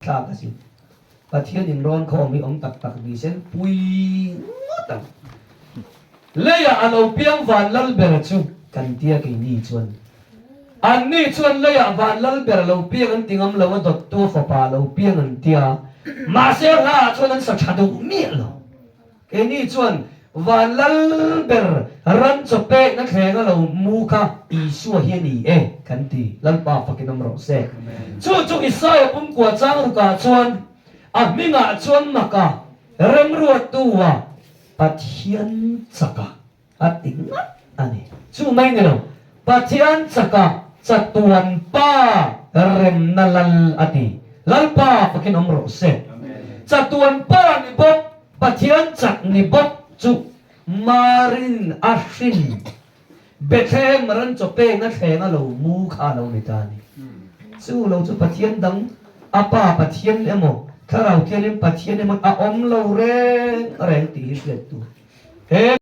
Thlak a sin. Pathian in rawn khawm hi awm tak tak ni sen pui ngawt ang. Leiah a lo piang van lal ber chu kan tia keini chuan. Anni chuan leiah van lal ber a lo piang an ti ngam lo a dawttu a fapa a lo piang an tia. Mahse hla ah chuan an sa tha duh miah lo. Keini chuan van lal ber ran chaw pekna thleng a lo mu kha Isua hi a ni e kan ti. Lalpa fakin awm rawh se. Chu chu Isaia pumkua chang rukah chuan a hmingah chuan maka remruattu-a Pathian chaka A ti ngat a ni. Chu mai ni lo, Pathian chaka chatuan pa remna lal a ti. Lalpa fakin awm rawh se. Chatuan pa ni bawk, Pathian chak ni bawk chu Marin a hrin Bethlehem ran chaw pekna thleng a lo mu kha a lo ni ta a ni. Chu lo chu Pathian dang, a Pa Pathian emaw, Thlarau Thianghlim Pathian emaw a awm lo reng reng tih hi hriat tur. He.